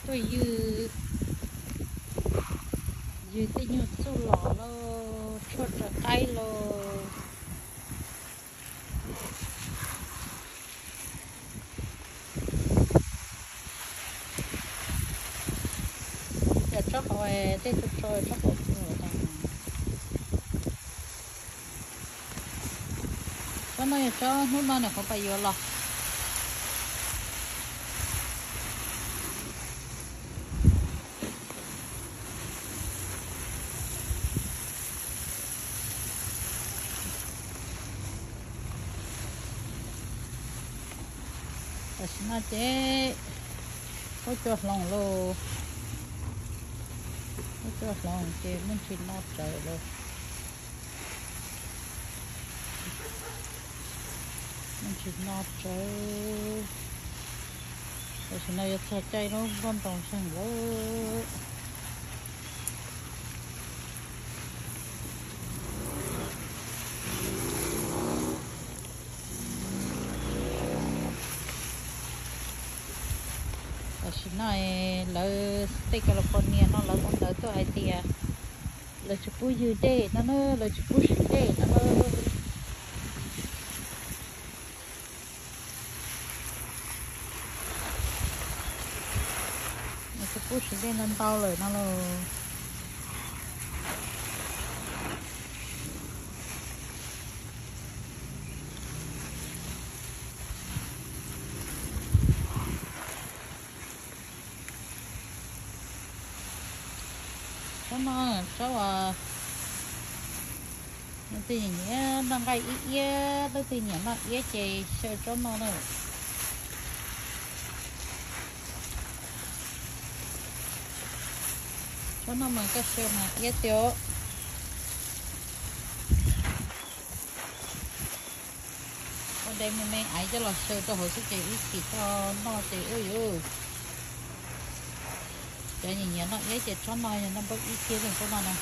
Tuaj ywg, ywg tej nyuag txuj lom lauj, tshuaj rau qaib lauj. Cas tsob qau, tej tsob qau, tsob qau. Tsob no yog tsob hnub no nyuam qhuav pais yuav los. Tam sim no ces huab cua hloov lauj, huab cua hloov ces muaj ntsis no tsawv lauj. Muaj ntsis no tsawv. Tam sim no yuav txog caij lub nplooj ntoo zeeg lawm. Tam sim no lawv tej California no lawv ua ntawv tuaj hais tias lawv tsis pub ywg dej no na, lawv tsis pub siv dej no na. Lawv tsis pub siv dej ntau ntau lawm no lauj. Tsob no, tsob uas leej twg nyiam noj nqaij iab iab, leej twg nyiam noj iab ces xyaw tsob no na. Tsob no mas koj xyaw mas iab tiag. Ua de me me aiv coj los xyaw rau hauv xwb ces ib chim tau noj ces ua yuav. Cov nyiam nyiam noj iab ces tsob no yog noj npawb ib kiag li tsob no na.